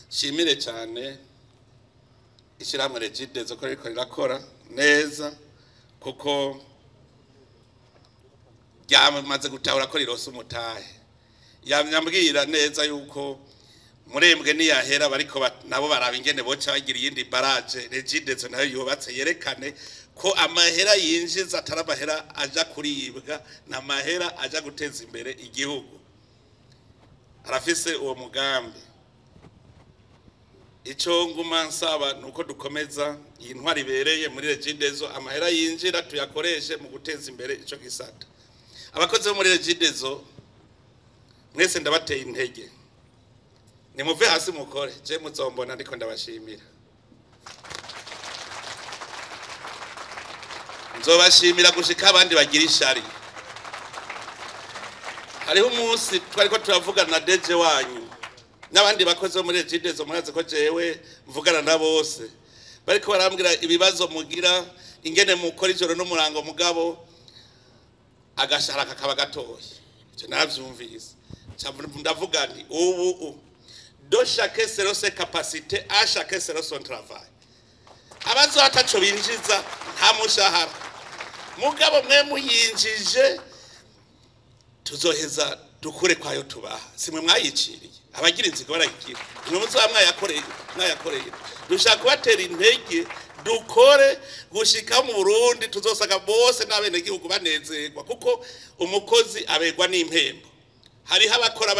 Shimire cyane ishyirahamwe Regideso ko riko rirakora neza, kuko ryamaze gutahura ko rirose umutahe. Yamyambwira neza yuko murembwe niyahera bariko nabo baraba ingene boca bagira iyindi barrage Regideso nayo yubatse, yerekane ko amahera yinjiza atari amahera aja kuribwa, n'amahera aja guteza imbere igihugu. Arafise uwo mugambi. Ico nguma nsaba nuko dukomeza iyi ntwari ibereye muri Regideso, amahera yinjira tuyakoreshe mu guteza imbere ico gisata. Abakozi bo muri Regideso mwese ndabateye intege, nimuve hasi mukore, je muzombona ndiko ndabashimira. Nzobashimira gushika abandi bagira ishari. Hariho umunsi twariko turavugana na DG wanyu n'abandi bakozi bo muri Regideso, murazi ko jewe mvugana na bose, bariko barambwira ibibazo mugira, ingene mukora ijoro n'umurango, mugabo agashahara kakaba gatoya. Ivyo navyumvise, ndavuga nti ubu do chacun selon ses capacités, à chacun selon son travail. Abazo ataco binjiza nta mushahara, mugabo mwe muyinjije tuzoheza dukure kwayo tubaha. Simwe mwayiciriye, abagira inzigo barayigira, mwe muzoba mwayakoreye, mwayakoreye. Dushaka kubatera intege dukore gushika mu Burundi tuzosaga bose n'abenegihugu banezerwa, kuko umukozi abegwa n'impembo. Hariho abakora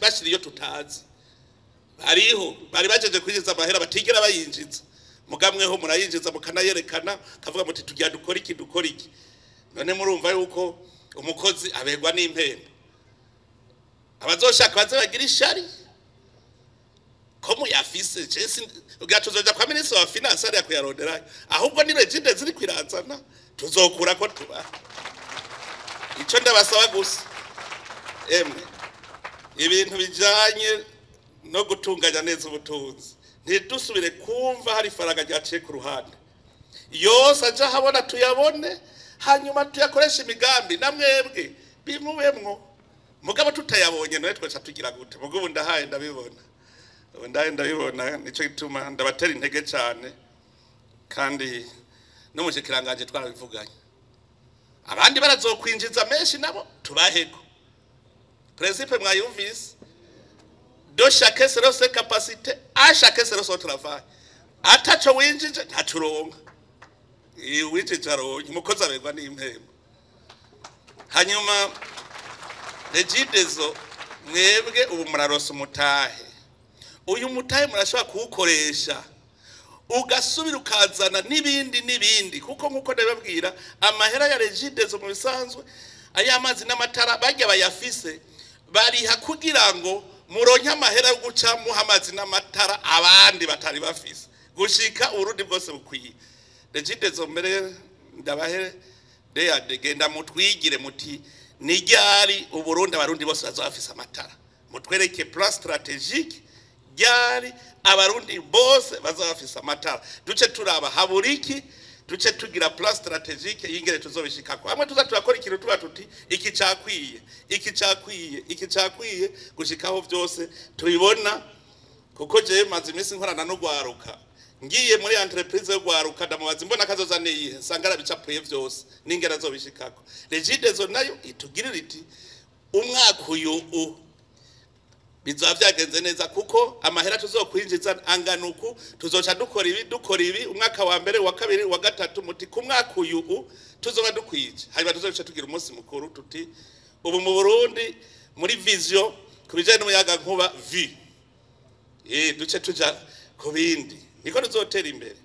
bashira iyo tutazi, hariho bari bajeje kwinjiza amahera batigera bayinjiza, mugamweho murayinjiza mukanayerekana, kavuga muti tugira dukora iki dukora iki. None murumva yuko umukozi abegwa n'impembo. Abazoshaka baze bagira ishari ko muyafise, je ugira tuzoja kwa ministre wa finance ariya kuyaronderayo, ahubwo ni Regideso ziri kwirazana tuzokura ko tuba. Ico ndabasaba gusa, emwe ibintu bijanye no gutunganya neza ubutunzi, ntidusubire kumva hari faranga ryaciye ku ruhande, yose aja habona tuyabone, hanyuma tuyakoresha imigambi namwebwe bimubemwo. Mugabo tutayabonye nawe twaca tugira gute? Mugabo ndahaye ndabibona, ndahaye ndabibona, nico gituma ndabatera intege cyane. Kandi n'umushikiranganje twarabivuganye, abandi barazokwinjiza menshi nabo tubaheko. Principe mwayumvise, do chacun selon ses capacités, à chacun selon son travail. Ataco winjije ntaco uronka, winjije aronka, umukozi abegwa n'impembo. Hanyuma Regideso mwebwe ubu muraronsa umutahe, uyu mutahe murashobora kuwukoresha ugasubira ukazana n'ibindi n'ibindi, kuko nkuko ndababwira amahera ya Regideso mu bisanzwe ay'amazi n'amatara barya bayafise bariha kugira ngo muronke amahera yo guca muha amazi n'amatara abandi batari bafise, gushika Uburundi bwose bukwiye. Regideso mbere ndabahe genda mutwigire muti ni ryari Uburundi abarundi bose bazaba bafise amatara, mutwereke plan stratégique ryari abarundi bose bazaba bafise amatara, duce turaba haburiki, duce tugira plan stratégique y'ingere tuzobishikako. Hamwe tuza turakora ikintu tuba tuti iki cakwiye, iki cakwiye, iki cakwiye, gushikaho vyose tubibona. Kuko jewe maze iminsi nkorana n'ugwaruka, ngiye muri entreprise yo gwaruka ndamubaza imbona kazoza niyihe, nsanga arabicapuye vyose n'ingere azobishikako. Regideso nayo itugirira iti umwaka uyu bizaba vyagenze neza, kuko amahera tuzokwinjiza angana uku, tuzoca dukora ibi dukora ibi umwaka wa mbere wa kabiri wa gatatu, muti ku mwaka uyu tuzoba dukwije. Hanyuma tuzoca tugira umunsi mukuru tuti ubu mu Burundi muri vision ku bijanye n'umuyaga nkuba vi duce tuja ku bindi, niko tuzotera imbere.